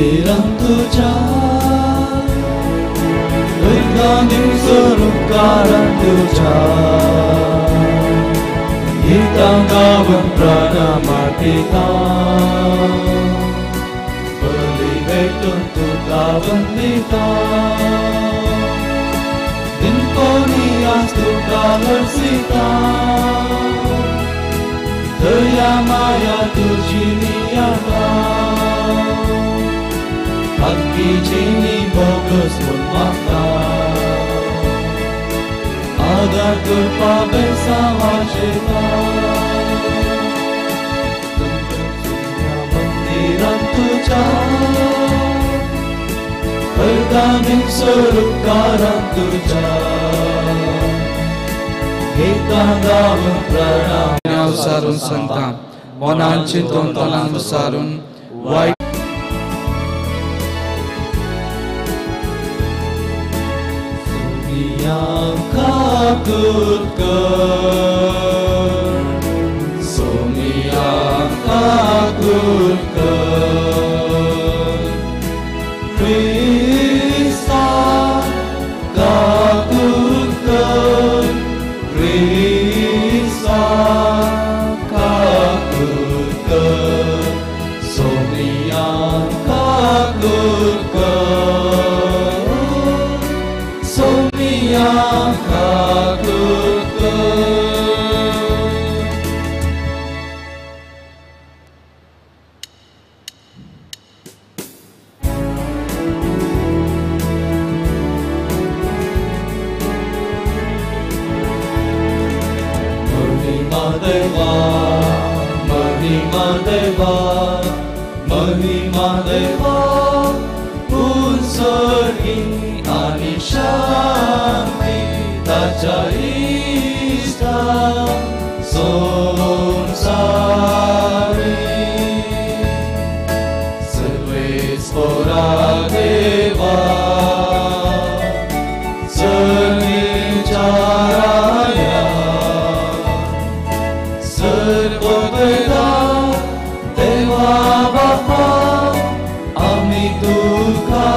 मंदिरान तुज्या वैज्ञानिक स्वरुपकारान तुज्या गीतां गावन प्राणां माटिता बली भेटून तुका वंदिता दिनकोनी आज तुका हर्षिता दया माया तुझी नियाता भक्तीची भोगस म्हूण मागता आदार करपा बेसांवाचेता मंदिरान तुज्या वैज्ञानिक स्वरुपकारान तुज्या गीतां गावन प्रणाम सारून सांगता मनान चिंतून तनान सारून वायट सोमिया काकूत कर सोमिया काकूत कर क्रिस्ता काकूत कर क्रिस्ता काकूत कर सोमिया काकूत कर सोमिया काकूत कर. महिमा देवा महिमा देवा महिमा देवा उत्सर्गी आनी शांती ताच्या इश्टा संसारी सर्वेस्परा देवा सर्वेच्या राया सर्ववेदा देवा बापा आमी तुका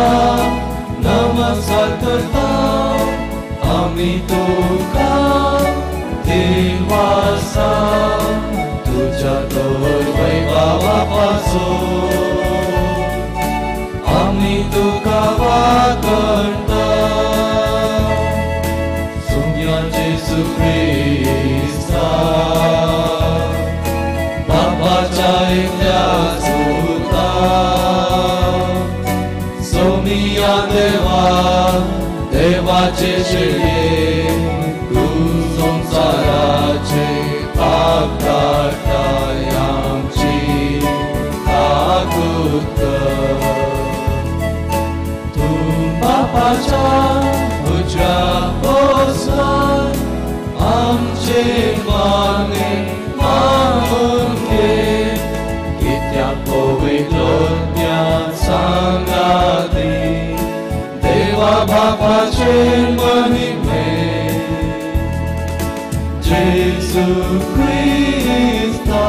नमस्कार करता आमी तुका देवासा तुझ्या तोर वैभवा पासून आमी तुका वाकणता सुम्या जेजू क्रिस्ता बापाच्या एकल्या सुता सोमिया देवा देवाचे शेळये तूं संवसाराचे पाप काडटाय आमची काकूत कर तूं बापाच्या उजव्या बसलाय आमचे मागणे मागून घे कित्याक पवित्र ज्ञान सांगाती देवा बापाचे महिमे जेजू क्रिस्ता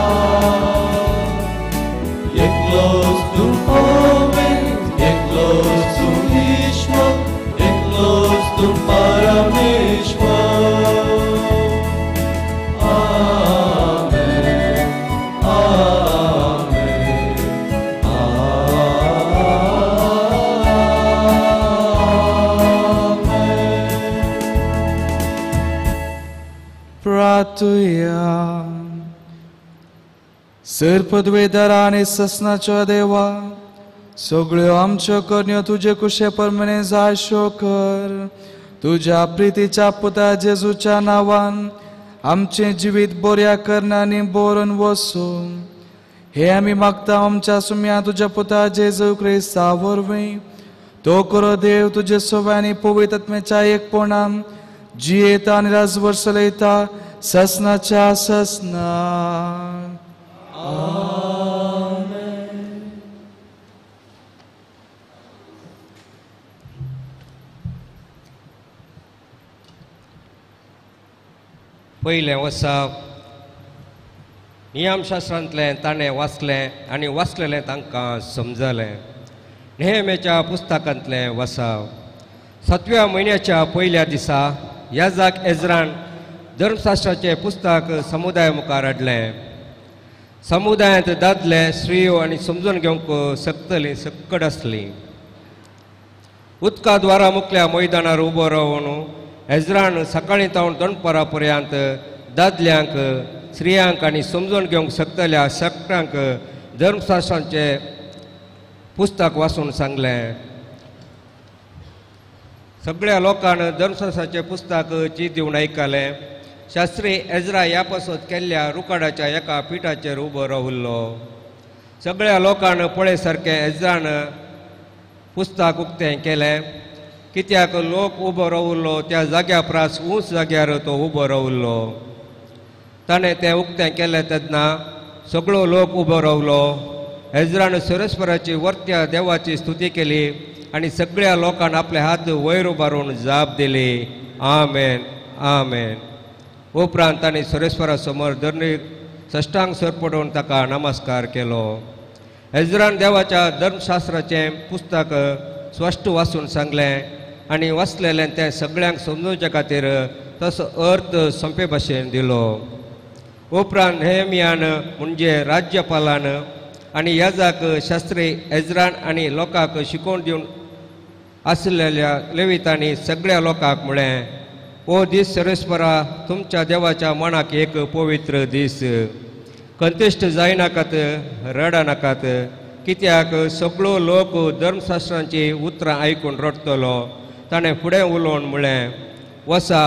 एकलोच तूं पवित्र एकलोच तूं ईश्वर एकलोच तूं परमेश्वर. आमेन आमेन आमेन. प्रार्थुया. सर पदवेदार आनी ससनाच्या देवा सगळ्यो आमच्यो करण्यो तुजे कुशे परमने जायश्यो कर. तुज्या प्रितीच्या पुता जेजूच्या नांवान आमचें जिवीत बऱ्या करणांनी बरोवन वसूं हे आमी मागता आमच्या सुम्या तुज्या पुता जेजू क्रिस्ता वरवीं. तो करो देव तुजे सव्यानी पवित्र आत्म्याच्या एकपणान जियेता आनी राजभर चलयता ससनाच्या ससना. पयलें वसप नियमशास्त्रांतलें ताणें वाचलें आनी वाचलेलें तांकां समजलें. नेहमेच्या पुस्तकांतलें वसाव. सातव्या म्हयन्याच्या पयल्या दिसा याजाक एजरान धर्मशास्त्राचें पुस्तक समुदाय मुखार हाडलें. समुदायांत दादले स्त्रियो आनी समजून घेवंक शकतलीं सक्कड आसलीं. उदका द्वारा मुखल्या मैदानार उबो रावन एजरान सकाळीं तावन दनपारा पर्यंत दादल्यांक स्त्रियांक आनी समजून घेवंक शकतल्या सगळ्यांक धर्मशास्त्रांचें पुस्तक वाचून सांगलें. सगळ्या लोकांक धर्मशास्त्राचें पुस्तक चीत दिवन आयकलें. शास्त्री एजरा ह्या पासत केल्ल्या रुकाडाच्या एका पिठाचेर उबो राविल्लो. सगळ्या लोकांक पळय सारकें एजरान पुस्तक उक्तें केलें. कित्याक लोक उबो राविल्लो त्या जाग्या परस ऊंच जाग्यार तो उबो राविल्लो. ताणें तें उक्तें केलें तेन्ना सगळो लोक उबो रावलो. एजरान सुरेश्वराची वर्त्या देवाची स्तुती केली आनी सगळ्या लोकांक आपले हात वयर उबारून जाप दिली, आमेन आमेन. उपरांत ताणें सुरेश्वरा समोर धरणी सश्टांग सरपडून ताका नमस्कार केलो. एजरान देवाच्या धर्मशास्त्राचें पुस्तक स्पश्ट वाचून सांगलें आनी वाचलेलें तें सगळ्यांक समजूच्या खातीर तसो अर्थ सोंपे भाशेन दिलो. उपरांत नेहमियान म्हणजे राज्यपालान आनी याजाक शास्त्री एजरान आनी लोकांक शिकोवन दिवन आसलेल्या लेवितांनी सगळ्या लोकांक म्हळें, हो दीस सर्वेस्परा तुमच्या देवाच्या मनाक एक पवित्र दीस. कंतिश्ट जायनाकात, रडनाकात, कित्याक सगळो लोक धर्मशास्त्रांची उतरां आयकून रडटलो. ताणें फुडें उलोवन म्हळें, वसा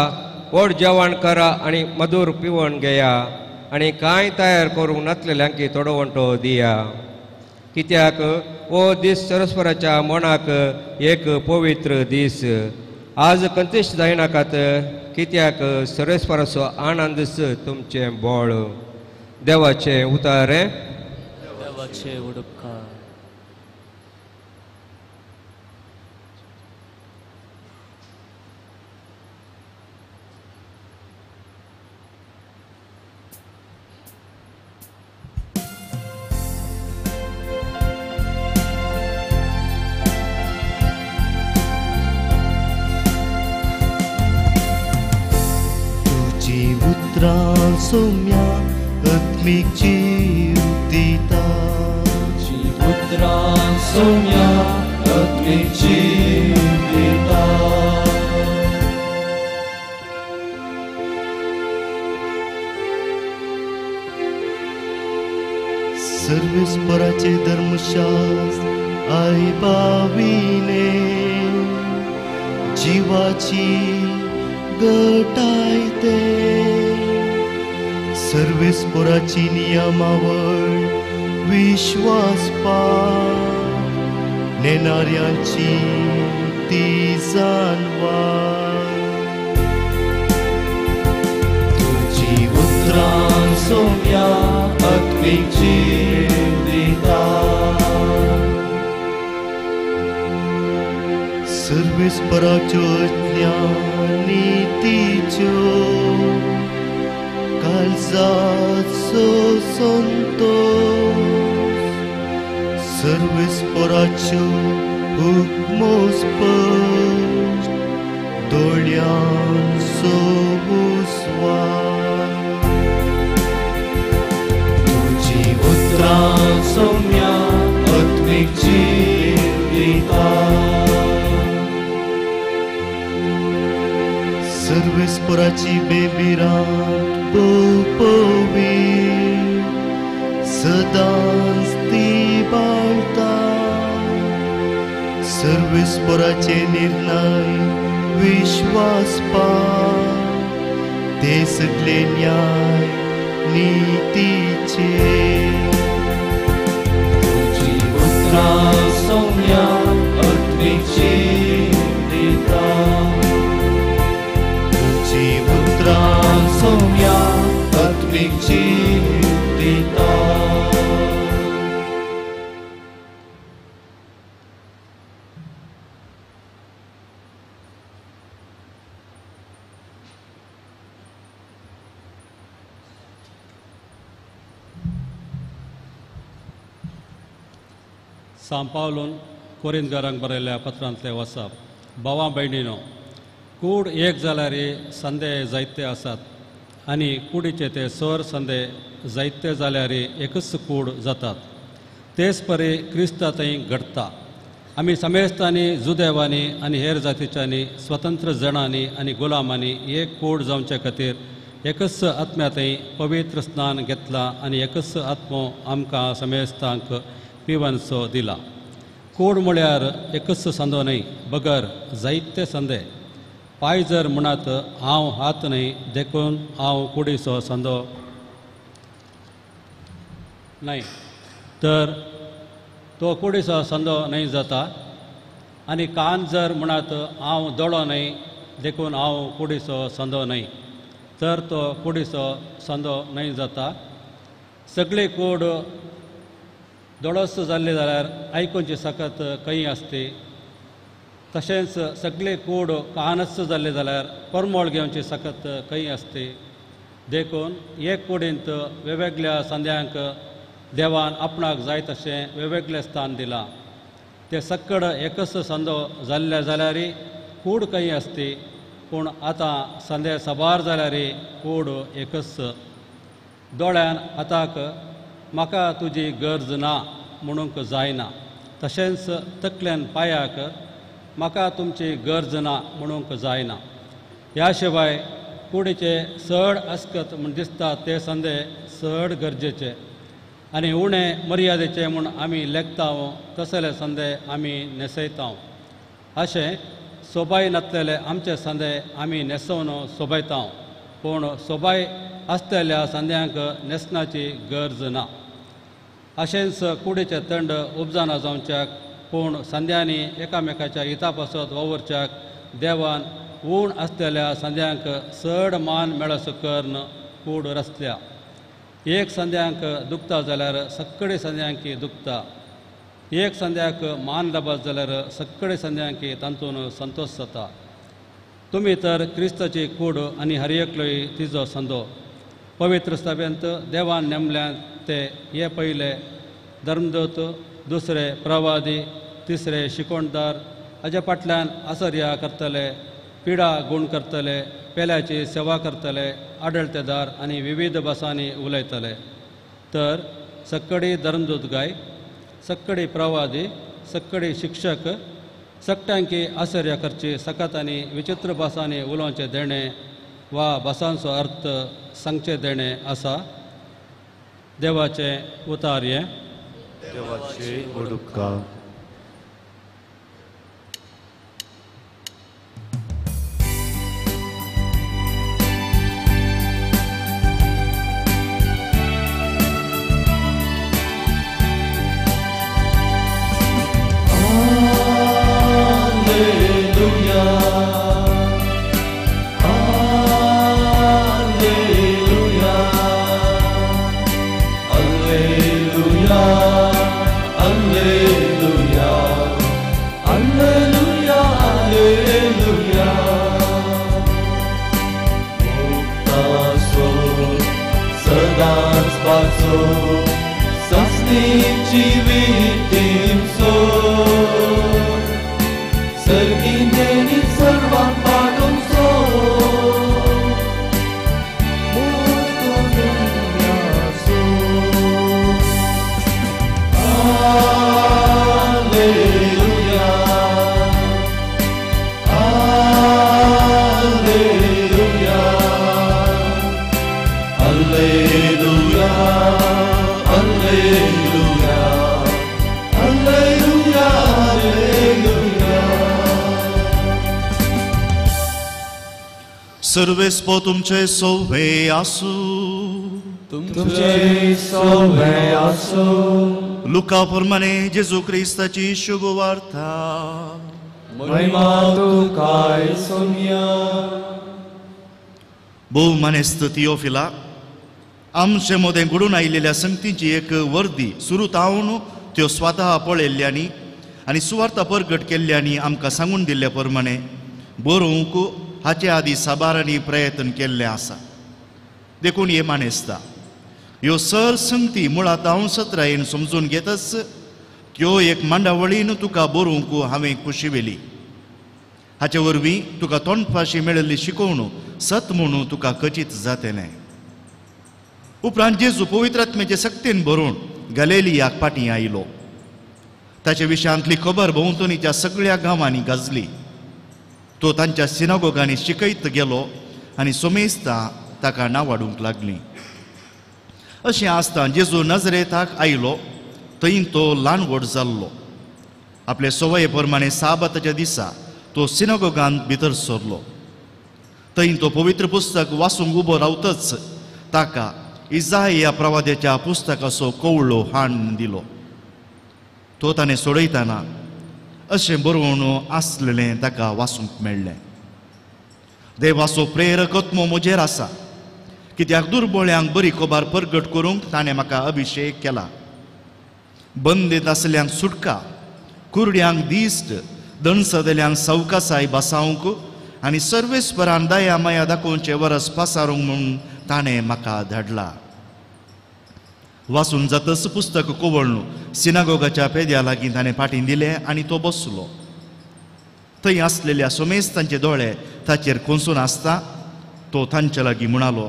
व्हड जेवण करा आनी मधूर पिवन घेया आनी कांय तयार करूंक नातलेल्यांकी थोडो वंटो दिया, कित्याक हो दीस सरस्वराच्या मनाक एक पवित्र दीस. आज कंतिश्ट जायनाकात, कित्याक सरस्वराचो आनंदच तुमचें बळ. देवाचें उतारे. देवाचें उडपकार. तुजी उतरां सोम्या आत्मीक जीव दिता. तुजी उतरां सोम्या आत्मीक जीव दिता. सर्वेस्पराचे धर्मशास्त्र आई बाविने जिवाची गटाय ते. सर्वेस्पराची नियमावळ विश्वास पाक नेणाऱ्यांची ती जानवा. तुजी उतरां सोम्या आत्मीक जीव दिता. सर्वेस्पराच्यो ज्ञानितीच्यो काळजाचो संतोष. सर्वेस्पराच्यो हुकमो स्पश्ट दोळ्यांचो उस्वास. तुजी उतरां सोम्या आत्मीक जीव दिता. सर्वेस्पराची बेबिरांत पवी सदांच ती बाळता. सर्वेस्पराचे निर्णय विश्वास पाक ते सगळे न्याय नितीचे. तुजी उतरां सोम्या आत्मीक जीव दिता. तुजी उतरां सोम्या आत्मीक जीव दिता. सांपावलून कोरिंदकारांक बरयल्ल्या पत्रांतलें वाचप. भावा भयणीनो, कूड एक जाल्यार संदे जायते आसात आनी कुडीचे ते सर संदे जायते जाल्यार एकच कूड जातात. तेच परी क्रिस्ता थंय घडटा. आमी समेस्तांनी, जुदेवांनी आनी हेर जातीच्यांनी, स्वतंत्र जणांनी आनी गुलामांनी एक कूड जावचे खातीर एकच आत्म्या थंय पवित्र स्नान घेतलां आनी एकच आत्मो आमकां समेस्तांक पिवनसो दिला. कूड म्हळ्यार एकच संदो न्हय, बगर जायते संदे. पांय जर म्हणत हांव हात न्हय देखून हांव कुडीचो संदो न्हय, तर तो कुडीचो संदो न्हय जाता. आनी कान जर म्हणत हांव दोळो न्हय देखून हांव कुडीचो संदो न्हय, तर तो कुडीचो संदो न्हय जाता. सगळी कूड दोळोस जाल्ली जाल्यार आयकुची सकत खंय आसती? तशेंच सगळी कूड कानच जाल्ली जाल्यार परमळ घेवची सकत खंय आसती? देखून एक कुडींत वेगवेगळ्या संद्यांक देवान आपणाक जाय तशें वेगवेगळें स्थान दिलां. ते सक्कड एकच संदो जाल्ल्या जाल्यार कूड खंय आसती? पूण आतां संदे साबार जाल्यार कूड एकच. दोळ्यान हाताक म्हाका तुजी गरज ना म्हणूंक जायना, तशेंच तकल्यान पांयाक म्हाका तुमची गरज ना म्हणूंक जायना. ह्या शिवाय कुडीचे चड आसकत म्हूण दिसता ते संदे चड गरजेचे आनी उणे मर्यादेचे म्हूण आमी लेखता तसले संदे आमी न्हेसयता. अशें सोबाय नासलेले आमचे संदे आमी न्हेसोवन सोबयता, पूण सोबाय आसतल्या संद्यांक न्हेसणाची गरज ना. अशेंच कुडीचे थंड उपजाना जावच्याक, पूण संद्यांनी एकामेकाच्या हिता पासत वावुरच्याक देवान ऊण आसतल्या संद्यांक चड मान मेळसो करून कूड रचल्या. एक संद्यांक दुखता जाल्यार सगळे संद्यांकी दुखता, एक संद्याक मान लाबत जाल्यार सगळे संद्यांकी तातूंत संतोश जाता. तुमी तर क्रिस्ताची कूड आनी हर एकलोय तिजो संदो. पवित्र सभेंत देवान नेमल्यात ते हे पयले धर्मदूत, दुसरे प्रवादी, तिसरे शिकोणदार, हाज्या फाटल्यान आसर्या करतले, पिडा गूण करतले, पेल्याची सेवा करतले, आडळतेदार आनी विविध भासांनी उलयतले. तर सक्कडी धर्मदूत गाय, सक्कडी प्रवादी, सक्कडी शिक्षक, सगट्यांकी आसर्या करची सकत आनी विचित्र भासांनी उलोवचें देणें वा भासांचो अर्थ सांगचें देणें आसा. देवाचें उतार हें. देवाचे उपकार. सर्वेस्पो तुमचे सोवे आसू. तुमचे सोवे आसू. लुका प्रमाणे जेजू क्रिस्ताची शुभ वार्ता. महिमा तुका सोनिया. भोव मानेस्त थियोफिला, आमचे मदें घडून आयिल्ल्या संगतीची एक वर्दी सुरू तावन त्यो स्वता पळयल्ल्यांनी आनी सुवार्ता परगट केल्ल्यांनी आमकां सांगून दिल्ल्या प्रमाणे बरोवंक हाचे आदी साबारांनी प्रयत्न केल्ले आसा. देखून हे मानेस्ता, ह्यो सर संगती मुळांत हांव सत्रायेन समजून घेतच त्यो एक मांडावळीन तुका बरोवंक हांवें खुशी वेली. हाचे वरवीं तुका तोंडपाशी मेळिल्ली शिकोवण सत म्हणून तुका खचीत जातलें. उपरांत जेजू पवित्र आत्म्याचे सक्तीन भरून गलेलियाक फाटीं आयलो. ताचे विशयांतली खबर भोंवतणीच्या सगळ्या गांवांनी गाजली. तो तांच्या सिनागोगांनी शिकयत गेलो आनी सोमेस्तां ताका नावाडूंक लागलीं. अशें आसतना जेजू नजरेताक आयलो. थंय तो ल्हान व्हड जाल्लो. आपले सवये प्रमाणे साबाताच्या दिसा तो सिनागोगांत भितर सरलो. थंय तो पवित्र पुस्तक वाचूंक उबो रावतच ताका इजाया प्रवाद्याच्या पुस्तकाचो कवळो हाडून दिलो. तो ताणें सोडयतना अशें बरोवन आसलेलें ताका वाचूंक मेळ्ळें. देवाचो प्रेरक आत्मो म्हजेर आसा, कित्याक दुर्बळ्यांक बरी खबर परगट करूंक ताणें म्हाका अभिशेक केला. बंदेत आसल्यांक सुटका, कुरड्यांक दिश्ट, दणसदल्यांक सवकासाय बसावंक आनी सर्वेस्परान दया माया दाखोवचें वरस पासारूंक म्हूण ताणें म्हाका धाडला. वाचून जातच पुस्तक कोवळ्ळू सिनागोगाच्या पेद्या लागीं ताणें फाटीं दिलें आनी तो बसलो. थंय आसलेल्या सोमेस्तांचे दोळे ताचेर कोंसून आसता तो तांचे लागीं म्हणालो,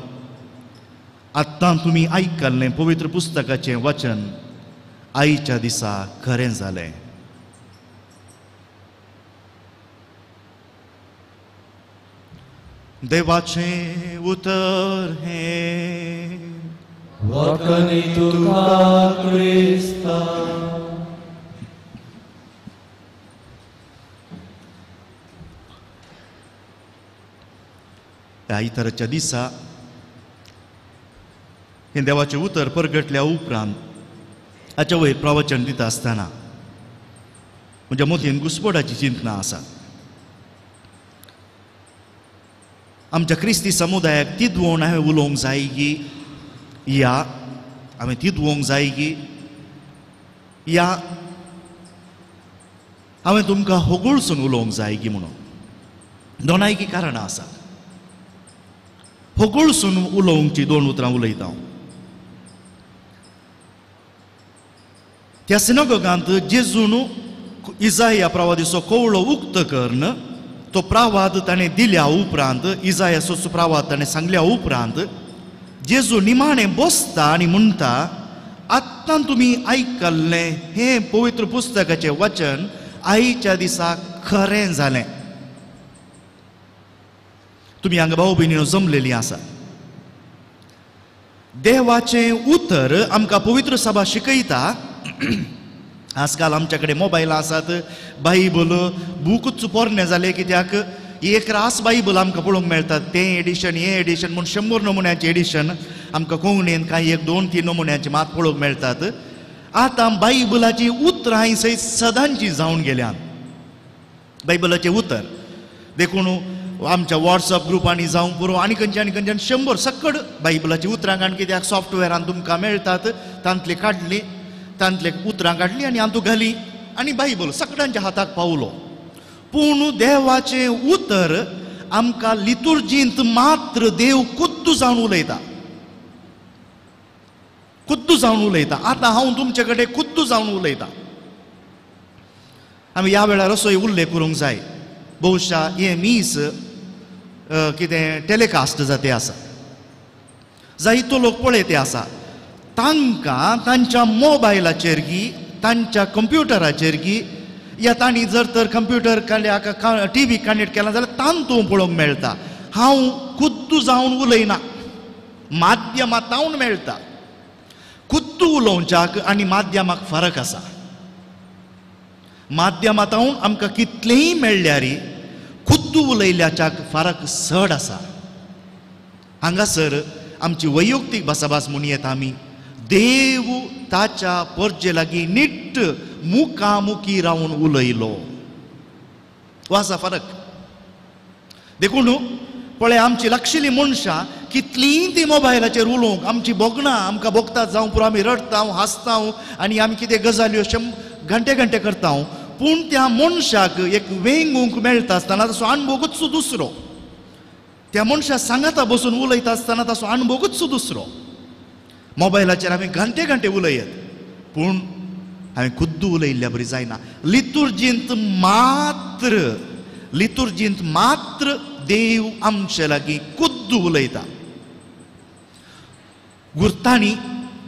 आत्तां तुमी आयकल्लें पवित्र पुस्तकाचें वचन आयच्या दिसा खरें जालें. देवाचें उतर हें. वखणी तुका क्रिस्ता. ह्या आयताराच्या दिसा हें देवाचें उतर परगटल्या उपरांत हाच्या वयर प्रवचन दिता आसतना म्हज्या मतीन घुस्पडाची चिंतना आसा. आमच्या क्रिस्ती समुदायाक तिदवण हांवें उलोवंक जाय की या हांवें तिदवोंक जाय की या हांवें तुमकां होगुळसून उलोवंक जाय की म्हणून दोनायकी कारणां आसात. होगुळसून उलोवंची दोन उतरां उलयता हांव. त्या सिनागोगांत जेजून इजाया प्रवादीचो कवळो उक्त करून तो प्रवाद ताणें दिल्या उपरांत, इजायाचो प्रवाद ताणें सांगल्या उपरांत जेजू निमाणें बसता आनी म्हणटा, आत्तां तुमी आयकल्लें हें पवित्र पुस्तकाचें वचन आयच्या दिसा खरें जालें. तुमी हांगा भाव भयणीनो जमलेलीं आसा. देवाचें उतर आमकां पवित्र सभा शिकयता. आजकाल आमच्या कडेन मोबायलां आसात, बायबल बुकूच पोरणे जाले कित्याक एक रास बायबल आमकां पळोवंक मेळटा. तें एडिशन हें एडिशन म्हूण 100 नमुन्याचें एडिशन आमकां कोंकणीन कांय 1, 2, 3 नमुन्याचें मात पळोवंक मेळटात. आतां बायबलाचीं उतरां सयत सदांचीं जावन गेल्यात बायबलाचें उतर. देखून आमच्या वॉट्सअप ग्रुपांनी जावं पुरो आनी खंयच्या आनी खंयच्यान 100 सक्कड बायबलाचीं उतरां कारण कित्याक सॉफ्टवेरान तुमकां मेळटात. तांतली काडली, तांतले उतरां काडली आनी हातूंत घाली आनी बायबल सगळ्यांच्या हाताक पावलो. पूण देवाचें उतर आमकां लितुर्जींत मात्र देव खुद्द जावन उलयता, खुद्द जावन उलयता. आतां हांव तुमचे कडेन खुद्द जावन उलयता. आमी ह्या वेळार असोय उल्लेख करूंक जाय. बहुशा हें मीस कितें टेलिकास्ट जाते आसा, जायतो लोक पळयते आसा. तांकां तांच्या मोबायलाचेर गी, तांच्या कंप्युटराचेर गी, या तांणी जर तर कंप्युटर टीव्ही कनेक्ट केला जाल्यार तांतूं पळोवंक मेळटा. हांव खुद्द जावन उलयना, माध्यमांत मेळटा. खुद्द उलोवच्याक आनी माध्यमाक फरक आसा. माध्यमांत आमकां कितलेंय मेळ्ळ्यार खुद्द उलयल्याच्याक फरक चड आसा. हांगासर आमची वैयक्तीक भासाभास म्हूण येता आमी. देव ताच्या परजे लागीं नीट मुखामुखी रावन उलयलो. हो आसा फरक. देखून पळय आमची लागशिल्ली मनशां कितलीं ती मोबायलाचेर उलोवंक आमची भोगणां आमकां भोगतात जावं पुरो, आमी रडटा हांसता आनी आमी कितें गजाल्यो घंटे घंटे करता. पूण त्या मनशाक एक वेंगूंक मेळटा आसतना ताचो अणभोगूच दुसरो. त्या मनशा सांगाता बसून उलयता आसतना ताचो अणभोगूच दुसरो. मोबायलाचेर आमी घंटे घंटे उलयत, पूण हांवें खुद्द कुद्दू उलयल्ल्या बरी जायना. लितुर्जींत मात्र, लितुर्जींत मात्र देव आमचे लागीं कुद्दू उलयता. गुर्तांनी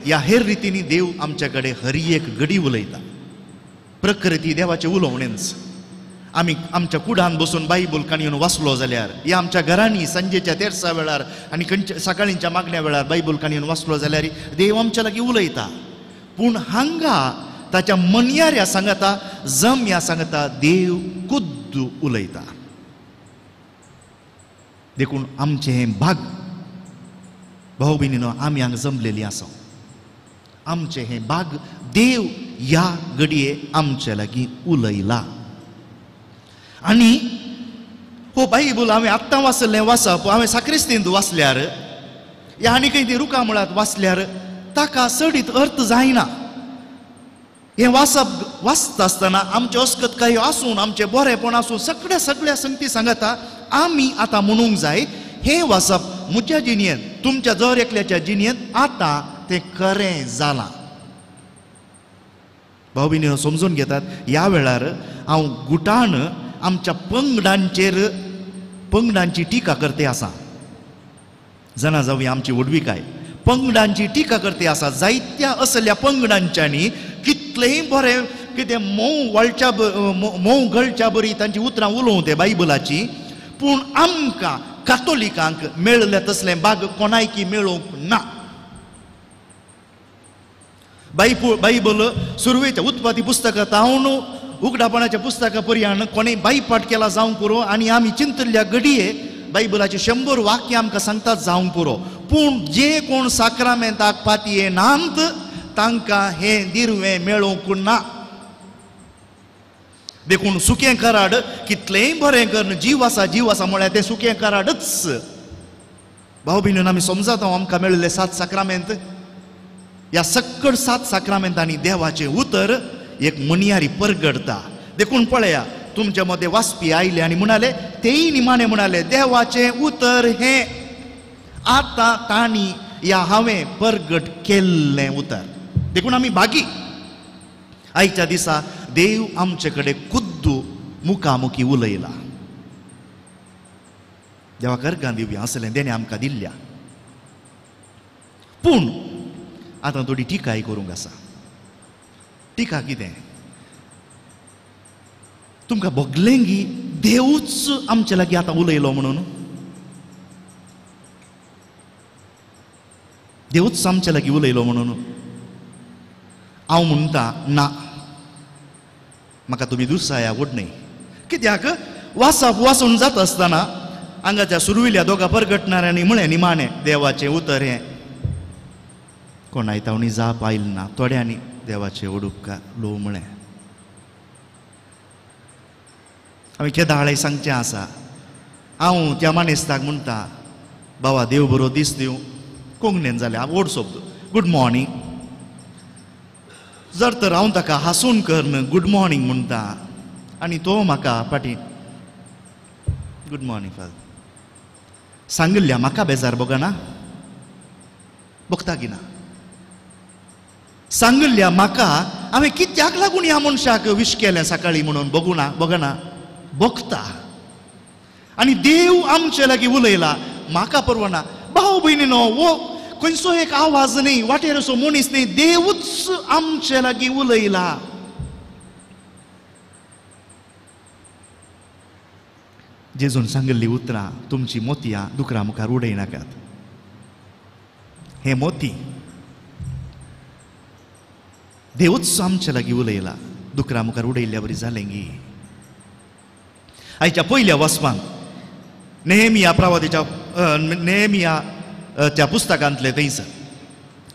ह्या हेर रितींनी देव आमचे कडेन हर एक घडी उलयता. प्रकृती देवाचें उलोवणेंच. आमी आमच्या कुडान बसून बायबल काणयेन वाचलो जाल्यार, या आमच्या घरांनी सांजेच्या तेरसा वेळार आनी खंयच्या सकाळींच्या मागण्या वेळार बायबल काणयेन वाचलो जाल्यार देव आमच्या लागीं उलयता. पूण हांगा ताच्या मनयाऱ्या सांगता, जम्या सांगता देव कुद्दू उलयता. देखून आमचें हें भाग भाव भयणीनो, आमी हांगा जमलेलीं आसा. आमचें हें भाग देव ह्या घडये आमचे लागीं उलयला. आनी हो बायबल हांवें आत्तां वाचलें वाचप हांवें साक्रिस्तींत वाचल्यार ह्या आनी खंय ती रुखा मुळांत वाचल्यार ताका चडीत अर्थ जायना. हें वाचप वाचता आसतना आमचें अस्कतकाय आसून, आमचें बरेंपण आसून, सगळ्या सगळ्या संगती सांगता आमी आतां म्हणूंक जाय हें वाचप म्हज्या जिणेंत, तुमच्या दर एकल्याच्या जिणेंत आतां तें खरें जालां. भाव भयणीनो समजून घेतात. ह्या वेळार हांव गुटान आमच्या पंगडांचेर पंगडांची टिका करते आसा. जाणा जावया आमची व्हडविकाय पंगडांची टिका करते आसा. जायत्या असल्या पंगडांच्यांनी कितलेंय बरें कितें मोव वळच्या मोव गळच्या बरी तांची उतरां उलोवं ते बायबलाची, पूण आमकां कातोलिकांक मेळ्ळें तसलें बाग कोणायकी मेळोवंक ना. बायबल सुरवेच्या उत्पत्ती पुस्तकां तावन उगडापणाच्या पुस्तका पर्यान कोणें बायपाट केला जावंक पुरो, आनी आमी चिंतिल्ल्या घडये बायबलाचे 100 वाक्य आमकां सांगतात जावंक पुरो. पूण जे कोण साक्रामेंताक पातये नात तांकां हें दिरवें मेळोवंक ना. देखून सुकें कराड कितलेंय बरें करून जीव आसा जीव आसा म्हळ्यार तें सुकें कराडच. भाव भयणीन आमी समजाता आमकां मेळिल्ले 7 साक्रामेंत, ह्या सक्कड 7 साक्रामेंतांनी देवाचें उतर एक मणयारी परगडता. देखून पळया तुमच्या मदें वाचपी आयले आनी म्हणाले, तेय निमाणे म्हणाले देवाचें उतर हें आतां तांणी ह्या हांवें परगट केल्लें उतर. देखून आमी भागी आयच्या दिसा देव आमचे कडेन कुद्दू मुखामुखी उलयला. देवाक अर्गां दिवया असलें देणें आमकां दिल्ल्या. पूण आतां थोडी टिकाय करूंक आसा. टिका कितें? तुमकां भोगलें गी देवूच आमचे लागीं आतां उलयलो म्हणून? देवूच आमचे लागीं उलयलो म्हणून हांव म्हणटा ना, म्हाका तुमी दुसऱ्या आवड न्हय. कित्याक वाचप वाचून जाता आसतना हांगाच्या सुरविल्या दोगा परगटणाऱ्यांनी म्हळें निमाणें देवाचें उतर हें. कोणाय तावणी जाप आयली ना. थोड्यांनी देवाचें उडुपकार लो म्हळें. हांवें केदाळे सांगचें आसा, हांव त्या मानेस्ताक म्हणटा बाबा देव बरो दीस दिवं. कोंकणीन जाल्यार व्हड शब्द गूड मॉर्निंग. जर तर हांव ताका हांसून करून गूड मॉर्निंग म्हणटा आनी तो म्हाका फाटीं गूड मॉर्निंग फादर सांगिल्ल्या म्हाका बेजार बगना बगता की ना. सांगिल्ल्या म्हाका हांवें कित्याक लागून ह्या मनशाक विश केलें सकाळीं म्हणून बगुना बगना बगता. आनी देव आमचे लागीं उलयला म्हाका परवना. भाव भयणीनो हो खंयचो एक आवाज न्ही, वाटेर असो मनीस न्ही, देवूच आमचे लागीं उलयला. जेजून सांगिल्ली उतरां तुमची मोतयां दुकरा मुखार उडयनाकात. हे मोती देवूच आमचे लागीं उलयला, दुकरा मुखार उडयल्ल्या बरी जालें गी. आयच्या पयल्या वाचपान नेहमिया प्रवादीच्या नेहमिया त्या पुस्तकांतले थंयसर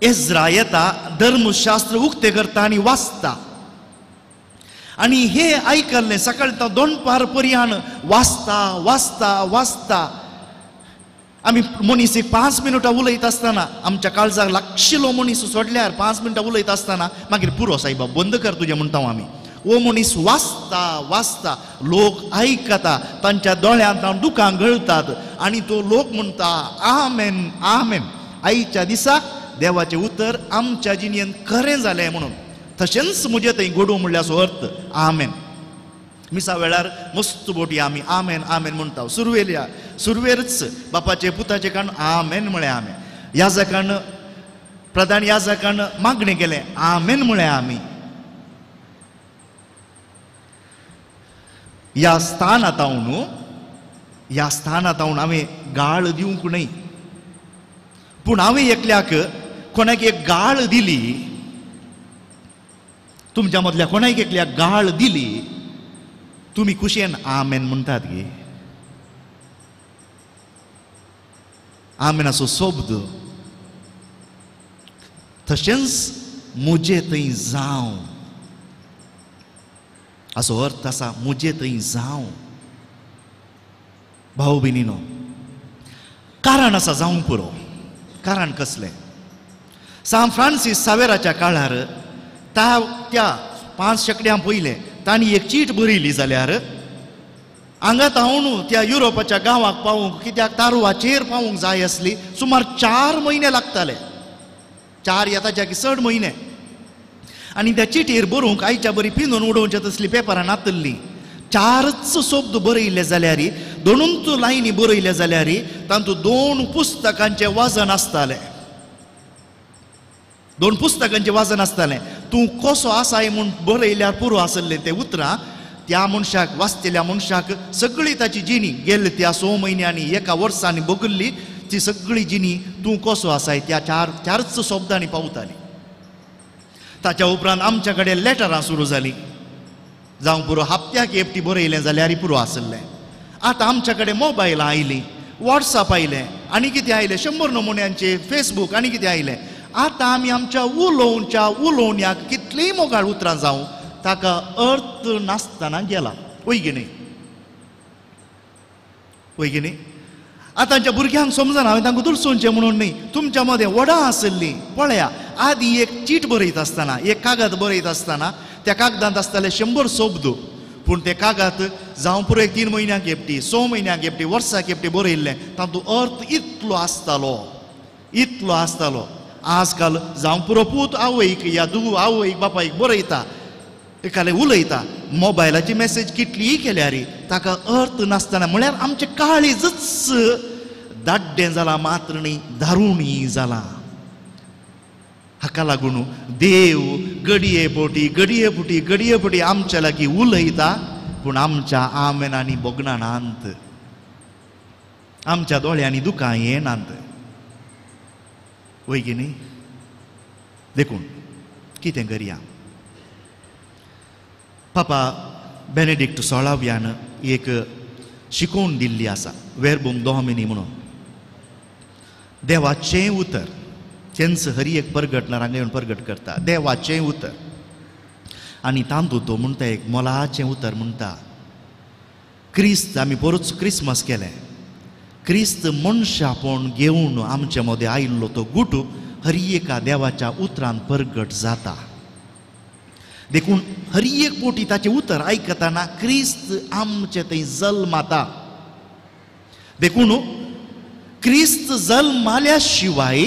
एज्रा येता, धर्मशास्त्र उक्तें करता आनी वाचता. आनी हे आयकल्लें सकाळीं दोनपार पर्यान वाचता वाचता वाचता. आमी मनीस एक 5 मिनटां उलयता आसतना आमच्या काळजाक लागशिल्लो मनीस सोडल्यार 5 मिनटां उलयता आसतना मागीर पुरो सायबा बंद कर तुजें म्हणटा आमी. हो मनीस वाचता वाचता, लोक आयकता, तांच्या दोळ्यांत दुकां गळतात आनी तो लोक म्हणटा आमेन आमेन. आयच्या दिसा देवाचें उतर आमच्या जिणेंत खरें जालें म्हणून. तशेंच म्हजें थंय घडूं म्हणल्यार अर्थ आमेन. मिसा वेळार मस्त बोटी आमी आमेन आमेन म्हणटा. सुरवेल्या सुरवेरच बापाचे पुताचे कारण आमेन म्हळें आमी. याजकान प्रधान याजकान मागणें केलें आमेन म्हळें आमी. ह्या स्थानांत ह्या स्थानांत हांवें गाळ दिवंक न्हय, पूण हांवें एकल्याक कोणाक एक गाळ दिली, तुमच्या मदल्या कोणाक एकल्याक गाळ दिली, तुमी खुशयेन आमेन म्हणटात गे. आमेनाचो शब्द तशेंच म्हजे थंय जावं असो अर्थ आसा, म्हजे थंय जावं. भाऊ भयणीनो, कारण आसा जावंक पुरो. कारण कसलें? सान फ्रांसीस सावेराच्या काळार त्या 5 शेंकड्यां पयलें तांणी एक चीट बरयली जाल्यार हांगा तावन त्या युरोपाच्या गांवाक पावूंक, कित्याक तारवाचेर पावूंक जाय आसली, सुमार 4 म्हयने लागताले, 4 या ताच्या चड म्हयने. आनी त्या चिटयेर बरोवंक आयच्या बरी पिंदून उडोवच्या तसली पेपरां नातल्ली. 4च शब्द बरयले जाल्यार, 2 लायनी बरयले जाल्यार तातूंत 2 पुस्तकांचें वजन आसतालें, 2 पुस्तकांचें वजन आसतालें. तूं कसो आसाय म्हूण बरयल्यार पुरो आसलें तें उतरां त्या मनशाक वाचतल्या मनशाक सगळी ताची जिणी गेल्ली त्या 6 म्हयन्यांनी 1 वर्सांनी बगल्ली ती सगळी जिणी तूं कसो आसाय त्या 4च शब्दांनी पावताली. ताच्या उपरांत आमच्या कडेन लेटरां सुरू जालीं, जावं पुरो हप्त्याक एकटी बरयलें जाल्यार पुरो आसलें. आतां आमच्या कडेन मोबायलां आयलीं, वॉट्सएप आयलें, आनी कितें आयलें, 100 नमुन्यांचे फेसबूक आनी कितें आयलें. आतां आमी आमच्या उलोवच्या उलोवण्याक कितलींय मोगाळ उतरां जावं ताका अर्थ नासतना गेला. वय की न्ही? वय की न्ही? आतांच्या भुरग्यांक समजना, हांवें तांकां दुरसोवचें म्हणून न्ही, तुमच्या मदें वडां आसलीं पळया. आदी एक चीट बरयता आसतना, एक कागद बरयता आसतना त्या कागदांत आसताले 100 शब्द, पूण ते कागद जावं पुरो एक 3 म्हयन्यांक एकटी, 6 म्हयन्यांक एकटी, वर्साक एकटी बरयल्लें, तातूंत अर्थ इतलो आसतालो, इतलो आसतालो. आजकाल जावं पुरो पूत आवयक या धूव आवयक बापायक बरयता, एकाले उलयता, मोबायलाची मॅसेज कितलीय केल्यार ताका अर्थ नासतना, म्हळ्यार आमचें काळीजच दाड्डें जालां, मात्र न्ही दारुणी जालां. हाका लागून देव घडये पोटी घडये पोटी घडये पोटी आमच्या लागीं उलयता, पूण आमच्या आमेनांनी भोगणांत, आमच्या दोळ्यांनी दुकां येनात. वय की न्ही? देखून कितें करया? पापा बेनेडिक्ट 16व्यान एक शिकोवन दिल्ली आसा, वेरबूम दोमिनी म्हणून. देवाचें उतर तेंच हरी एक परगटणार हांगा येवन परगट करता, देवाचें उतर. आनी तातूंत तो म्हणटा एक मोलाचें उतर म्हणटा, क्रिस्त, आमी बरोच क्रिसमस केलें, क्रिस्त मनशापण घेवन आमचे मदें आयिल्लो तो गुटू हरी एका देवाच्या उतरान परगट जाता. देखून हरी एक पोटी ताचें उतर आयकतना क्रिस्त आमचे थंय जल्माता. देखून क्रिस्त जल्माल्या शिवाय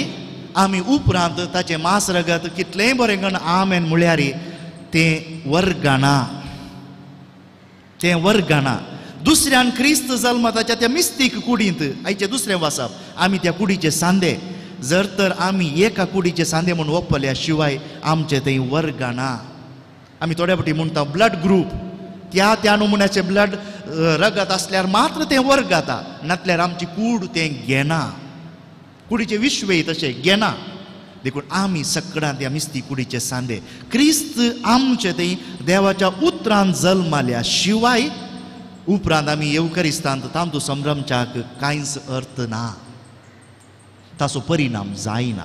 आमी उपरांत ताचें मांस रगत कितलेंय बरें करून आमेन म्हळ्यार तें वर्गाना, तें वर्गाना. दुसऱ्यान क्रिस्त जल्माताच्या त्या मिस्तीक कुडींत आयचें दुसरें वाचप, आमी त्या कुडीचे सांदे, जर तर आमी एका कुडीचे सांदे म्हूण वपल्या शिवाय आमचें थंय वर्गाना. आमी थोड्या फावटी म्हणटा ब्लड ग्रूप, त्या त्या नमुन्याचें ब्लड रगत आसल्यार मात्र तें वर्ग जाता, नातल्यार आमची कूड तें घेना, कुडीचें विश्वय तशें घेना. देखून आमी सकडां त्या मिस्ती कुडीचे सांदे. क्रिस्त आमचे थंय देवाच्या उतरान जल्माल्या शिवाय उपरांत आमी येवकरिस्तांत तांतू संभ्रमच्याक कांयच अर्थ ना, ताचो परिणाम जायना.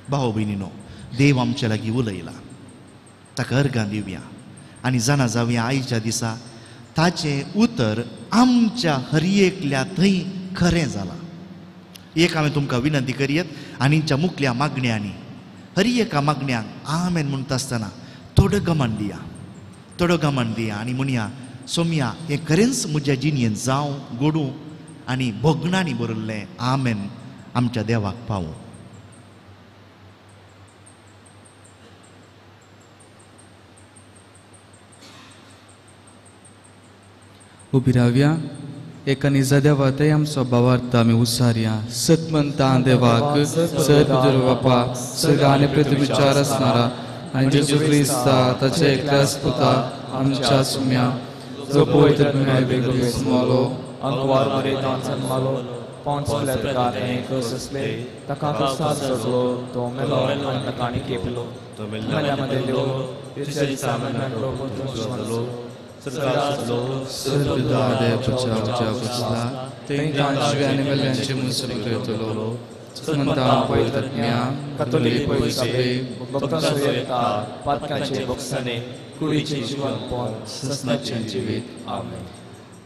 भाव भयणीनो, देव आमच्या लागीं उलयला, ताका अर्गां दिवया आनी जाणा जावया आयच्या दिसा ताचें उतर आमच्या हर एकल्या थंय खरें जालां. एक हांवें तुमकां विनंती करयत, आनीच्या मुखल्या मागण्यांनी हर एका मागण्यांक आमेन म्हणटा आसतना थोडो गमन दिया, थोडो गमन दिया आनी म्हणया, सोमया हें खरेंच म्हज्या जिणेंत जावं घडूं आनी भोगणांनी बरयल्लें आमेन आमच्या देवाक पावूं. उबी रावया एका निजा देवा ते आमचो भावार्थ आमी उसारया. सतमंता देवाक सत बापा सगळ्या आनी पृथ्वीचार आसणारा आनी जेजू क्रिस्ता ताचे एकल्याच पुता आमच्या सुम्या जो पवित्र मालो अंकवार मरेतान सन्मालो पोंस पिलात कसले ताका क्रुसार चडलो तो मेलो आनी ताका आनी केपलो मेल्या मदें देवलो तिसऱ्या दिसा मरणांतलो परतून जिवंत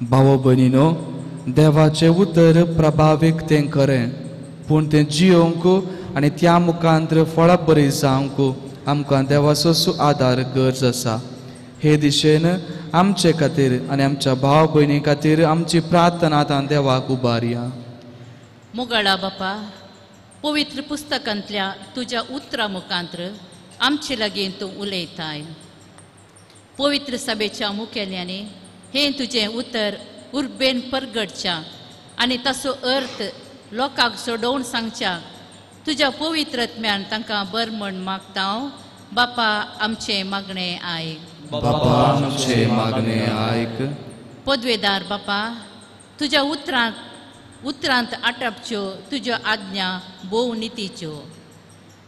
भावो भयणीनो, देवाचें उतर प्रभावीक तें खरें, पूण तें जियोवंक आनी त्या मुखांत फळां बरी जावंक आमकां देवाचो आदार गरज आसा. हे दिशेन आमचे खातीर आनी आमच्या भाव भयणी खातीर आमची प्रार्थना आतां देवाक उबारया. मोगाळा बापा, पवित्र पुस्तकांतल्या तुज्या उतरा मुखांत आमचे लागीं तूं उलयताय. पवित्र सभेच्या मुखेल्यांनी हें तुजें उतर उर्बेन परगटच्या आनी ताचो अर्थ लोकांक सोडोवन सांगच्या तुज्या पवित्र आत्म्यान तांकां बर म्हण मागता हांव. बापा आमचें मागणें आयक. बापा आमचें मागणें आयक. पदवेदार बापा, तुज्या उतरांत आटापच्यो तुज्यो आज्ञा भोव नितीच्यो.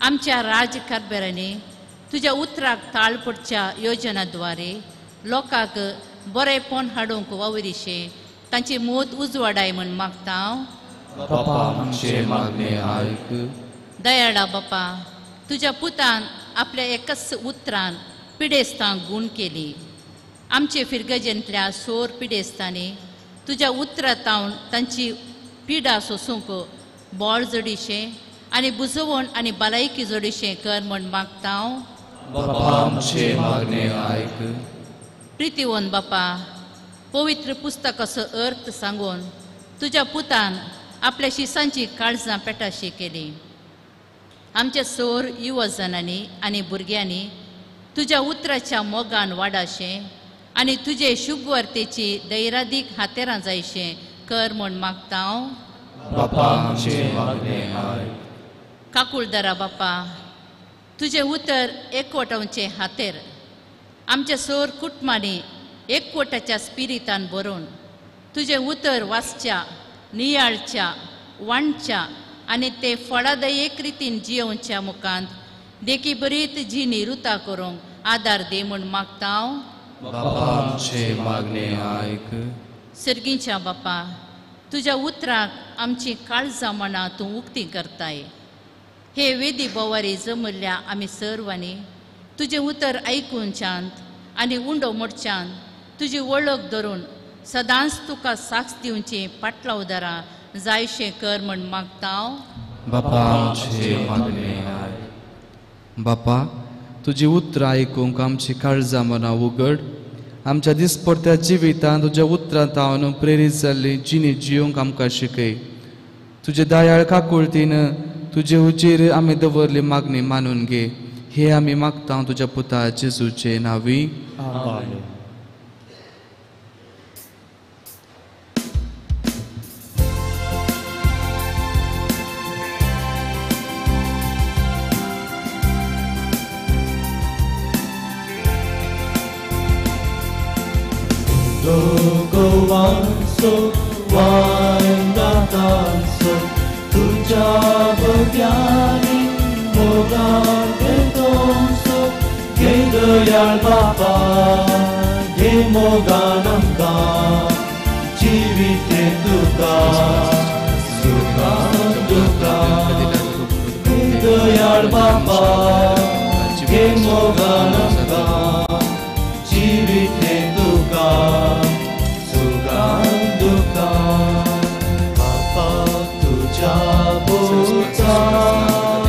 आमच्या राजकारभारांनी तुज्या उतराक ताळ पडच्या योजना द्वारे लोकांक बरेंपण हाडूंक वावरिशें तांची मोत उजवाडाय म्हण मागता हांव. बापा आमचें मागणें आयक. दयाळा बापा, तुज्या पुतान आपल्या एकच उतरान पिडेस्तांक गूण केली. आमचे फिरगजेंतल्या सोर पिडेस्तांनी तुज्या उतरांत तांची पिडा सोसूंक बोळ जोडीशें आनी बुजवण आनी भलायकी जोडीशें कर म्हण मागता हांव. बापा आमचें मागणें आयक. प्रितीवन बापा, पवित्र पुस्तकाचो अर्थ सांगून तुज्या पुतान आपल्या शिसांची काळजां पेटाशी केली. आमच्या सोर युवजनांनी आनी भुरग्यांनी तुज्या उतराच्या मोगान वाडाशें आनी तुजे शुभवार्तेची दैरादीक हातेरां जायशें कर म्हण मागता हांव. बापा आमचें मागणें आयक. काकुळदारा बापा, तुजें उतर एकवटावचें हातेर आमच्या सोर कुटुंबांनी एकवटाच्या स्पिरितान बरोवन तुजें उतर वाचच्या, नियाळच्या, वांटच्या आनी ते फळादायक रितीन जियोवच्या मुखांत देखी बरीत जिणी रुता करूंक आदार दी म्हूण मागता हांव. बापा आमचें मागणें आयक. सर्गीच्या बापा, तुज्या उतराक आमची काळजां मनां तूं उक्ती करताय. हे वेदी बोवारी जमल्ल्या आमी सर्वांनी तुजें उतर आयकुच्यान आनी उंडो मोडच्यान तुजी वळख धरून सदांच तुका साक्ष दिवची पाटलावदारां जायशें कर म्हण मागता हांव. बापा आमचें मागणें आयक. बापा, तुजी उतरां आयकूंक आमची काळजां मनां उगड. आमच्या दिसपडत्या जिवितांत तुज्या उतरांत हांव प्रेरीत जाल्ली जिणी जियोंक आमकां शिकय. तुजे दयाळ काकुळतीन तुजे हुजीर आमी दवरली मागणी मानून घे. हे आमी मागता तुज्या पुता जेजूचे नांवी. आमेन. गोवांचो वायदातांचो तुज्या भुरग्यांनी मोगान भेटोवचो. घे दयाळ बापा, घे मोगान आमकां जिविते तुका सुखान दुखान. घे दयाळ बापा, घे मोगान आमकां जिविते तुका सुखान दुखान. बापा तुज्या पुतान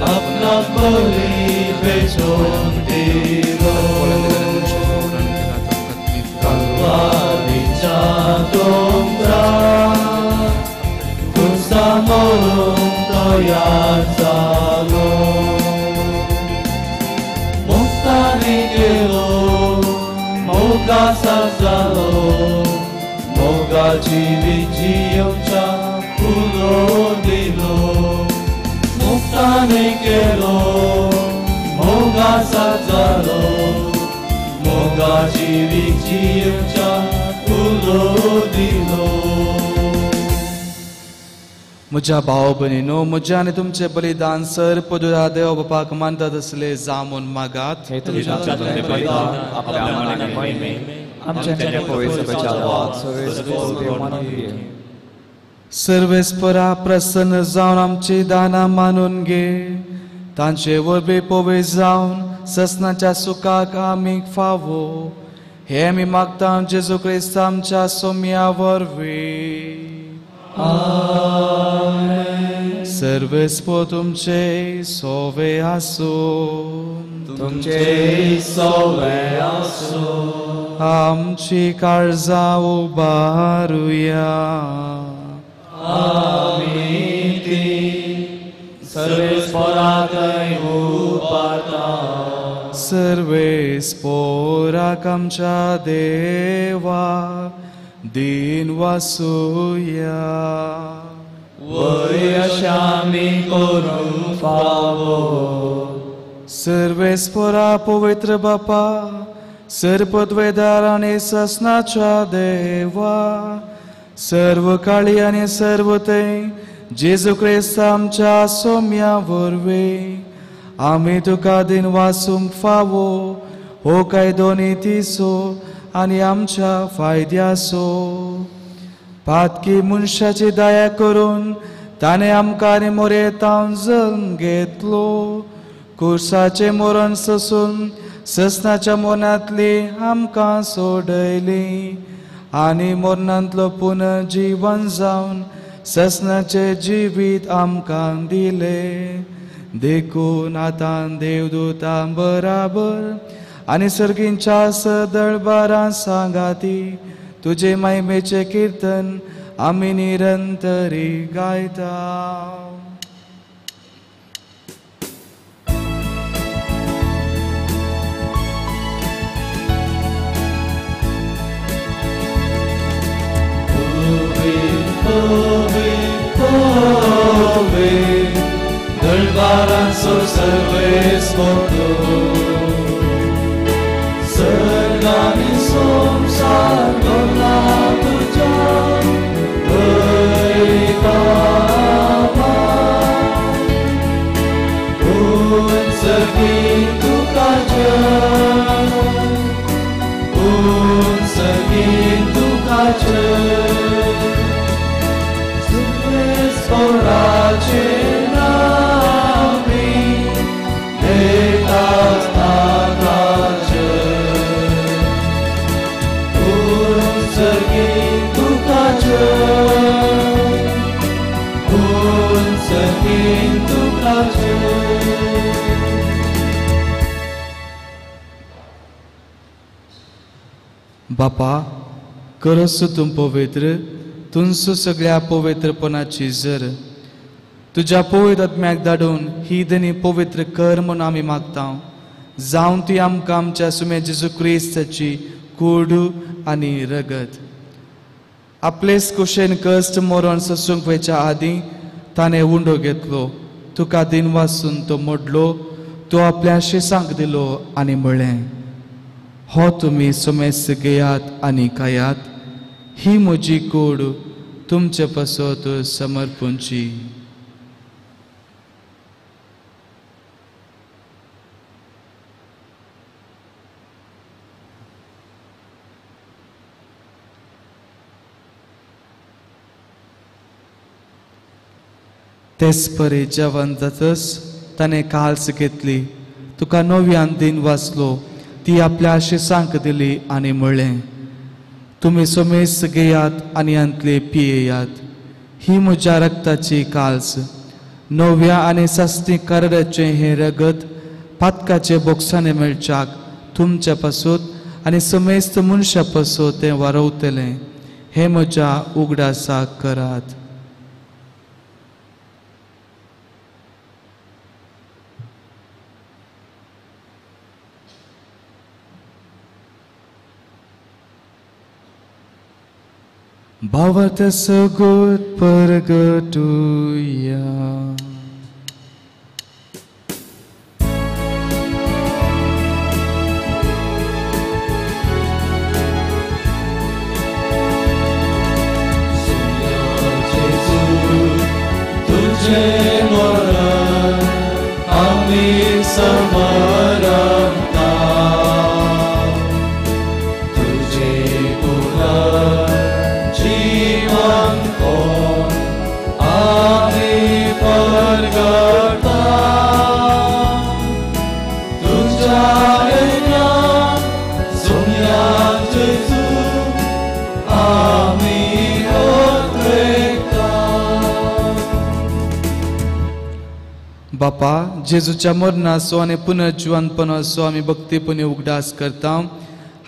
आपणाक बली भेटोवन दिलो. कलवारीच्या दोंगरार खुर्सा मरूंक तयार जालो. मुक्तानी गेलो मोगा जालो मोगा जिवीत जियोवच्या उलो दिलो मुक्ताने केलो मोगा साथ जालो मोगा जिवीत जियोवच्या उलो दिलो. म्हज्या भाव भयणीनो, म्हज्या आनी तुमचें बलिदान सर पदुरा देव बापाक मानतात असले जामून मागात. सर्वेस्परा प्रसन्न जावन आमची दानां मानून घे, तांचे वरवीं पवित्र जावन ससनाच्या सुखाक आमी फावो हे आमी मागता जेजू क्रिस्त आमच्या सोम्या वरवीं. आमेन. सर्वेस्पर तुमचे सोवे आसूं. तुमचे सोवे आसूं. आमची काळजां उबारुया. आमी ती सर्वेस्परा थंय उबारता. सर्वेस्पराक आमच्या देवा दिन वासुया. वय अशा आमी करूंक फावो. सर्वेस्परा पवित्र बापा, सर्पद्वेदार आनी ससनाच्या देवा, सर्व काळी आनी सर्व थंय जेजू क्रिस्त आमच्या सोम्या वरवीं आमी तुका दिन वासूंक फावो हो कायदो नितीचो आनी आमच्या फायद्याचो. पातकी मनशाची दया करून ताणें आमकां आनी मोरेतावन जल्म घेतलो. कुर्साचें मरण सोसून ससनाच्या मरणांतली आमकां सोडयली आनी मरणांतलो पुनर्जीवन जावन ससनाचें जिवीत आमकां दिलें. देखून आतां देवदूतां बराबर आनी सर्गींच्या सदळबारां सांगाती तुजे महिमेचें किर्तन आमी निरंतरी गायता. दळबारांचो सर्वेस्पर सर्ग आनी संवसार भरला तुज्या वैभवान. उंच तुका जय, उंच तुका जय, सर्वेस्पराचे नामी घेतात ताका जय. उंच तुका जय, उंच तुका जय. बापा, करस तूं पवित्र, तुंसू सगळ्या पवित्रपणाची जर तुज्या पवित्र आत्म्याक धाडून ही दनी पवित्र कर म्हूण आमी मागता. जावन ती आमकां आमच्या सुमे जेजू क्रिस्ताची कूड आनी रगत. आपलेच कुशेन कश्ट मरण सोसूंक वयच्या आदीं ताणें उंडो घेतलो, तुका दिन वासून तो मोडलो, तो आपल्या शिसांक दिलो आनी म्हळें, हो तुमी सुमेस्त घेयात आनी खायात, ही म्हजी कूड तुमचे पासत समर्पूंची. तेच परी जेवण जातच ताणें काल्स घेतली, तुका नव्यान दिन वाचलो, ती आपल्या शिसांक दिली आनी म्हळें, तुमी समेस्त घेयात आनी हांतले पियेयात, ही म्हज्या रक्ताची काल्स, नव्या आनी सासणी कराराचें हें रगत पातकाचे बोक्साने मेळच्याक तुमच्या पासून आनी समेस्त मनशा पासून तें वारवतलें, हें म्हज्या उगडासाक करात. भावार्थ सगूत परगटुया. तुझे मरण आमी समरता, तुझे पुनर्जीवन कोण आमी परगटा, तुझ्या येण्यान सोम्या जेजू आमी बापा, जेजूच्या मरणाचो आनी पुनर्जिवनपणाचो आमी भक्तीपणी उगडास करता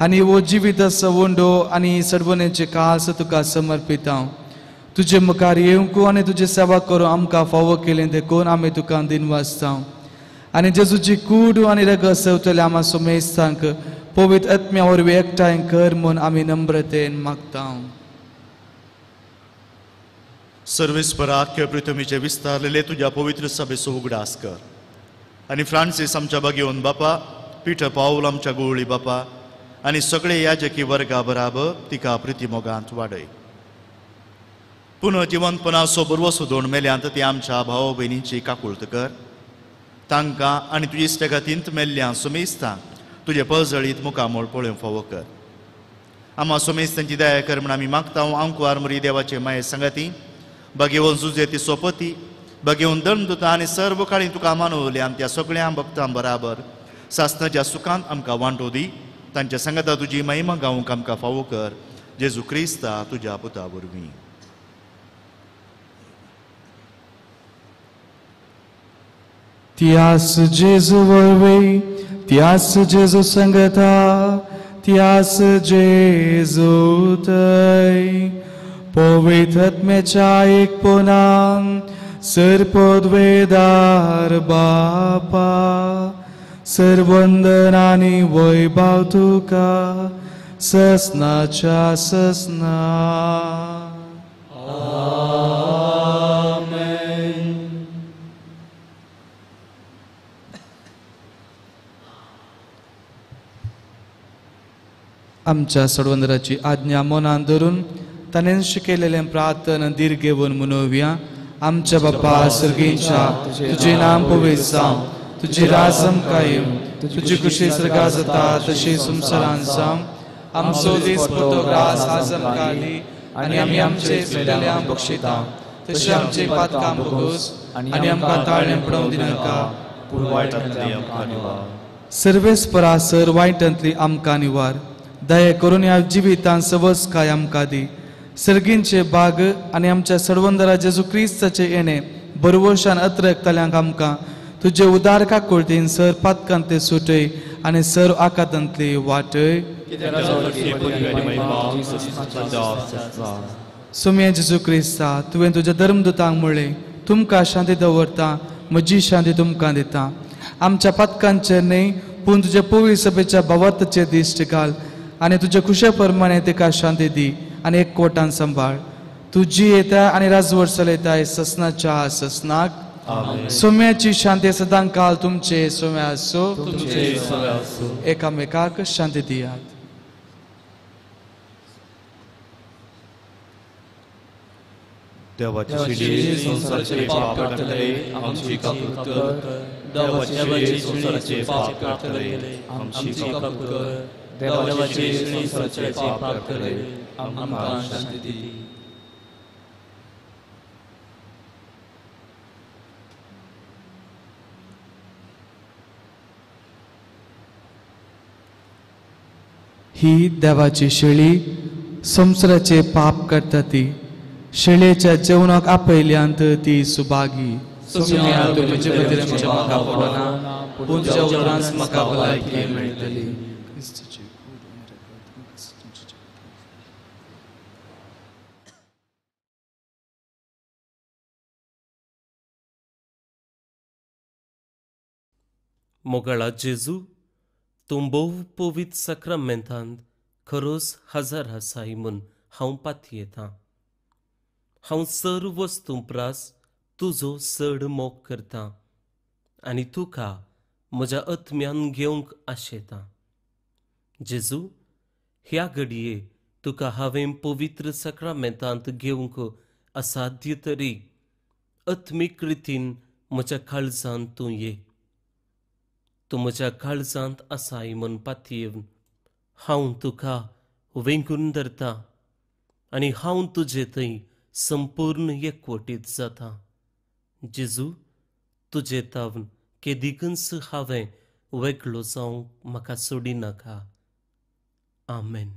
आनी हो जिविताचो वंडो आनी सडवणेचे कास तुका समर्पिता. तुजे मुखार येवंक आनी तुजी सेवा करूं आमकां फावो केलें देखून आमी तुका दिनवासता. आनी जेजूची कूड आनी रगत सेवतले आमा सोमेस्तांक पवित्र आत्म्या वरवीं एकठांय कर म्हूण आमी नम्रतेन मागता. सर्वेस्पराख्य पृथ्वीचे विस्तारलेले तुज्या पवित्र सभेचो उगडास कर आनी फ्रांसीस आमच्या बागेवन बापा, पीटर पावल आमच्या गोवळी बापा आनी सगळे याजकी वर्गा बराबर तिका प्रितीमोगांत वाडय. पुनः जिवनपणाचो बरवसो दोन मेल्यांत ती आमच्या भाव भयणींची काकुळत कर. तांकां आनी तुजी इश्टागतींत मेल्ल्या सुमेस्तांक तुजे पळजळीत मुखामोळ पळोवंक फावो कर. आमा सुमेस्तांची दया कर म्हूण आमी मागता. आंकवार मुरी देवाचे माये सांगाती बागेवन जुजे ती सोपती बागेवन दंड आनी सर्व काळी तुका मानवली आनी त्या सगळ्या भक्तां बराबर सासनाच्या सुखांत आमकां वांटो दी. तांच्या सांगाता तुजी महिमा गावंक आमकां फावो कर. जेजू क्रिस्ता तुज्या पुता वरवीं. त्यास जेजू वरवीं, त्यास जेजू संगता, त्यास जेजू थंय पवित्र आत्म्याच्या एकपणान सर्पद्वेदार बापा, सर्वंदन आनी वैभव तुका ससनाच्या ससना. आमेन. आमच्या सडवंदराची आज्ञा मनान धरून ताणें शिकयलेलें प्रार्थना दीर्घ घेवन मनोवया. आमच्या बापा सर्गींच्या, तुजें नांव पवित्र जावं, तुजी राज आमकां येवं, तुजी खुशी सर्गा जाता तशी संवसारांत जावं. आमचो दीस पडतो ग्रास आज आमकां दी आनी आमी आमचे चुकलेल्यांक बक्षिता तशें आमचे पातकां भोगोस आनी आमकां ताळणें पडोवंक दिनाका, पूण वायटांतली आमकां निवार. सर्वेस्परा सर वायटांतली आमकां निवार. दया करून ह्या जिवितांत सवसकाय आमकां दी. सर्गींचे बाग आनी आमच्या सर्वंदरा जेजू क्रिस्ताचे येणे बरवशान अत्रकतल्यांक आमकां तुजे उदार काकुळतीन सर पातकांतले सुटय आनी सर आकातांतली वाटय. सोम्या जेजू क्रिस्ता, तुवें तुज्या धर्मदूतांक म्हणलें, तुमकां शांती दवरता, म्हजी शांती तुमकां दिता. आमच्या पातकांचेर न्हय पूण तुज्या पवित्र सभेच्या भावार्थाचेर दिश्ट घाल आनी तुज्या खुशे प्रमाणे तिका शांती दी आनी एक कोटान सांबाळ. तुजी येता आनी राजवट चलयताय ससनाच्या ससनाक. सोम्याची शांती सदां काल तुमचे सोम्या आसो. एकामेकाक शांती दियात. देवाची शिडी संवसाराचे पाप काडटले आमची काकूत कर. देवाची शिडी संवसाराचे पाप काडटले आमची काकूत कर. देवाची शिडी संवसाराचे पाप काडटले आमकां शांती दी. ही देवाची शेळी संवसाराचे पाप करता ती शेळेच्या जेवणाक आपयल्यांत ती सुभागी. पूण तुज्या उपरांत म्हाका भलायकी मेळटली. मोगाळा जेजू, तूं भोव पवित्र साक्रामेंतांत खरोच हजर आसाय म्हूण हांव पातयेतां. हांव सर्व वस्तूं प्रास तुजो चड मोग करतां आनी तुका म्हज्या आत्म्यान घेवंक आशेतां. जेजू, ह्या घडये तुका हांवें पवित्र साक्रामेंतांत घेवंक असाध्य तरी आत्मीक रितीन म्हज्या काळजांत तूं ये. तूं म्हज्या काळजांत आसाय म्हूण पातयेवन हांव तुका वेंगून धरता आनी हांव तुजे थंय संपूर्ण एकवटीत जाता. जेजू, तुजे तावन केदिकूच हांवें वेगळो जावंक म्हाका सोडिनाका. आमेन.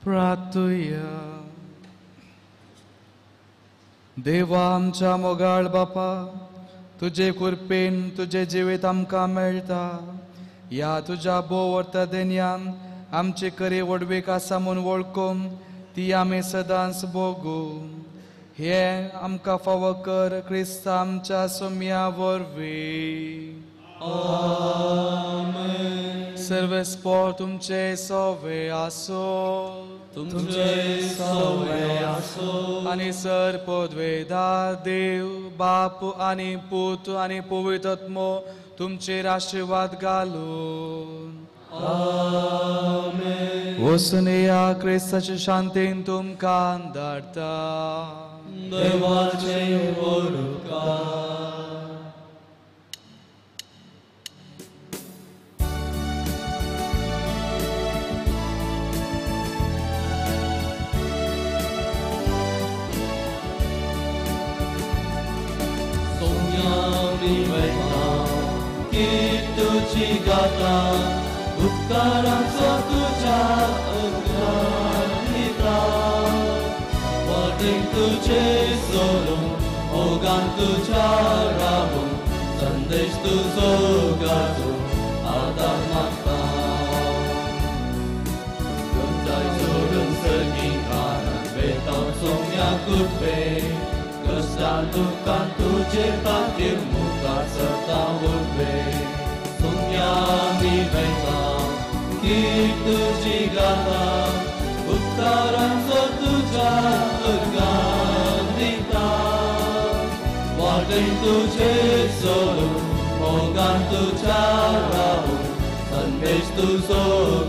प्रार्थुया. देवा आमच्या मोगाळ बापा, तुजे कृपेन तुजें जिवीत आमकां मेळटा. ह्या तुज्या भोव अर्थ देण्यान आमची खरी व्हडवीक आसा म्हूण वळखून ती आमी सदांच भोगू. हें आमकां फावो कर क्रिस्त आमच्या सोम्या वरवीं. आमेन. सर्वेस्पोर तुमचे सोवे आसो, तुमचे सोवे आसो. आनी सर पदवेदार देव बाप आनी पूत आनी पवित्र आत्मो तुमचेर आशिर्वाद घालून. आमेन. वचून या क्रिस्ताचे शांतीन तुमकां धाडटा. देवाचे उपकार. तुझी गाता उपकारांचो तुझ्या अंगारिता, वाटेक तुझे सोडून मोगान तुझ्या रावून संदेश तुजो गाजून आदार मागता. गंजाय सोडून सगळीं कानां वेता सोम्या कृपे कश्टां दुख्खान तुजे खातीर मुखार सरता उर्बे. सोम्या आमी वेता कीर्त तुजी गाता उपकारांचो तुज्या उर्गान दिता, वाटेन तुजे सोडून मोगान तुज्या रावून संदेश तुजो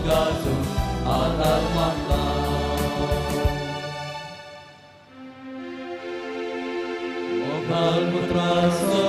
गाजून आदार मागता. मोगाल मुत्रासो